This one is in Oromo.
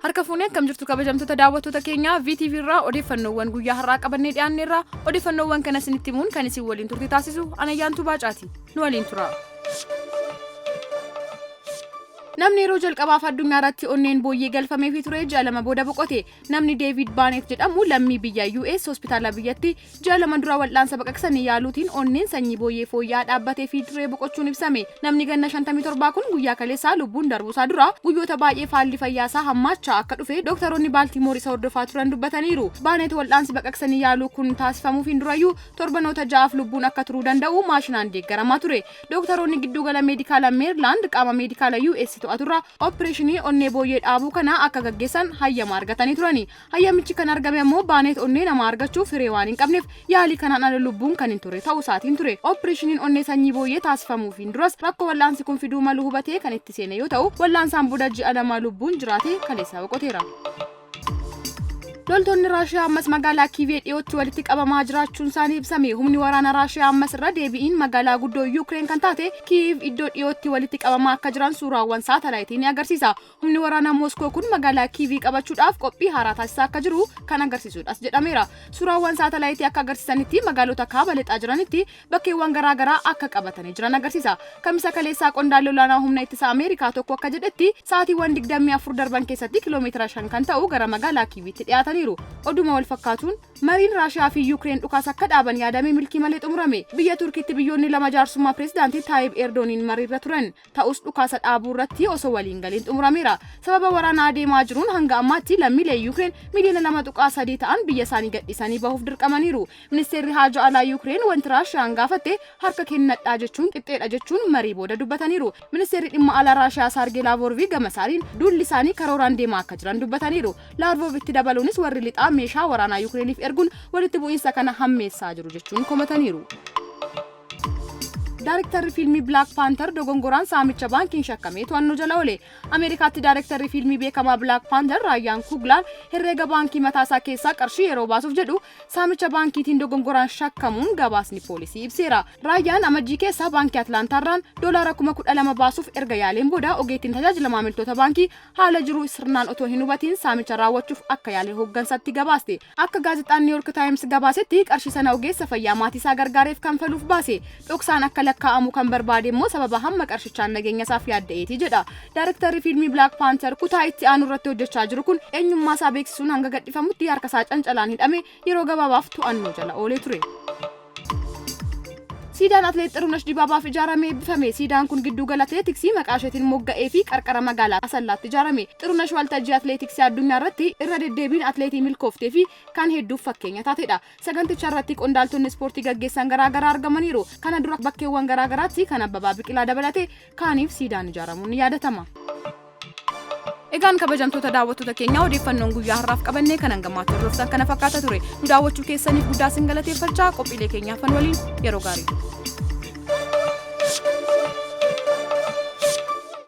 Harka fuunee akkam jirtu kabajamtoota daawwattoota keenyaa VTV irraa odeeffannoowwan guyyaa har'aa qabannee dhiyaanneerra. Odeeffannoowwan kana isinitti himuun kan isin waliin turte taasisu Anayyaantuu Baacaati. Nu waliin tura. Namni yeroo jalqabaaf addunyaa irratti onneen booyyee galfameefii ture ji'a 2 booda boqote. Namni Deeviid Baaneet jedhamu lammii biyya US hospitaala biyyatti ji'a 2 dura wal'aansa baqaqsanii yaaluutiin onneen sanyii booyyee fooyya'aa dhaabbateefii ture boqochuun ibsame. Namni ganna 57 kun guyyaa kaleessaa lubbuun darbuusaa dura guyyoota baay'eef haalli fayyaasaa hammaachaa akka dhufe dooktaroonni Baaltimoor isa hordofaa turan dubbataniiru. Baaneet wal'aansi baqaqsanii yaaluu kun taasifamuufiin durayyuu torbanoota 6f lubbuun akka turuu danda'u maashinaan deeggaramaa ture. Dooktaroonni gidduugala meedikaala Meerilaand qaama meedikaala US to'aturraa oppireeshinii onnee booyyee dhaabuu kana akka gaggeessan hayyama argatanii turani. Hayyamichi kan argame ammoo Baaneet onnee namaa argachuuf hiree waan hin qabneef yaalii kanaan ala lubbuun kan hin turre ta'uu isaatiin ture. Oppireeshiniin onnee sanyii booyyee taasifamuufiin duras rakkoo wal'aansi kun fiduu malu hubatee kan itti seene yoo ta'u, wal'aansaan booda ji'a 2 lubbuun jiraatee kaleessa boqoteera. Loltoonni Raashiyaa ammas magaalaa Kiivee dhiyootti walitti qabamaa jiraachuun isaanii ibsame. Humni waraana Raashiyaa ammas irra deebi'iin magaalaa guddoo Yuukireen kan taate Kiiv iddoo dhiyootti walitti qabamaa akka jiran suuraawwan saatalaayitii ni agarsiisa. Humni waraanaa Mooskoo kun magaalaa Kiivii qabachuudhaaf qophii haaraa taasisaa akka jiru kan agarsiisudhas jedhameera. Suuraawwan saatalaayitii akka agarsiisanitti magaalota kaaba lixaa jiranitti bakkeewwan garaa garaa akka qabatanii jiran agarsiisa. Kamisa kaleessaa qondaalli olaanaa humna ittisa Ameerikaa tokko akka jedhetti sa'aatiiwwan 24 darban keessatti kiloomeetira 5 kan ta'u gara magaalaa Kiiviitti dhiyaataniiru. Oduma wal fakkaatuun, mariin Raashiyaa fi Yuukireen dhukaasa akka dhaaban yaadame milkii malee xumurame. Biyya Tuurkiitti biyyoonni lama jaarsummaa pireezidaantii Taayib Erdooniin mariirra turan. Ta'us dhukaasa dhaabuu irratti osoo walii hin galiin xumurameera. Sababa waraana adeemaa jiruun hanga ammaatti lammiileen Yuukireen miiliyoona 2.3 ta'an biyya isaanii gadhiisanii bahuuf dirqamaniiru. Ministeerri Haajaa Alaa Yuukireen wanti Raashiyaan gaafatte harka kennadhaa jechuun qixxeedha jechuun marii booda dubbataniiru. Ministeerri Dhimma Alaa Raashiyaa Saargee Laavoorvii gama isaaniin duulli isaanii karooraan deemaa akka jiran dubbataniiru. Laarvoov itti dabaluunis warri lixaa meeshaa waraanaa Yuukireeniif erguun walitti bu'iinsa kana hammeessaa jiru jechuun komataniiru. Daarektarri fiilmii Black Panther dogongoraan saamicha baankiin shakkamee to'annoo jala oole. Ameerikaatti daarektarri fiilmii beekamaa Black Panther Raayyaan Kuglaan herreega baankii mataasaa keessaa qarshii yeroo baasuuf jedhu saamicha baankiitiin dogongoraan shakkamuun gabaasni poolisii ibseera. Raayyaan Amajjii keessa baankii Atlaantaarraan doolaara 12,000 baasuuf erga yaaleen booda ogeettiin tajaajila maamiltoota baankii haala jiru sirnaan otoo hin hubatiin saamicha raawwachuuf akka yaale hooggansatti gabaaste. Akka gaazexaan New York Times gabaasetti qarshii sana ogeessa fayyaa maatiisaa gargaareef kanfaluuf baase. Dhoksaan akka lakkaa'amu kan barbaade immoo sababa hamma qarshichaan nageenyasaaf yaadda'eeti jedha. Daarektarri fiilmii Black Panther kutaa itti aanu irratti hojjechaa jiru kun eenyummaasaa beeksisuun hanga gadhifamutti harkasaa cancalaan hidhamee yeroo gabaabaaf to'annoo jala oolee ture. Siidaan Atleet Xirunash Dibaabaaf ijaarame eebbifame. Siidaan kun gidduu gala atileetiksii maqaa isheetiin mogga'ee fi qarqara magaalaa Asallaatti ijaarame. Xirunash waltajjii atileetiksii addunyaa irratti irra deddeebiin atileetii milkooftee fi kan hedduuf fakkeenya taatedha. Saganticha irratti qondaaltonni ispoortii gaggeessan garaa garaa argamaniiru. Kana dura bakkeewwan garaa garaatti kan Abbabaa Biqilaa dabalatee kaaniif siidaan ijaaramuun ni yaadatama. Egaan kabajamtoota daawwattoota keenyaa odeeffannoon guyyaa har'aaf qabannee kan hangamaatti hordoftan kana fakkaata ture. Nu daawwachuu keessaniif guddaa isin galateeffachaa qophiilee keenyaaf waliin yeroo gaarii.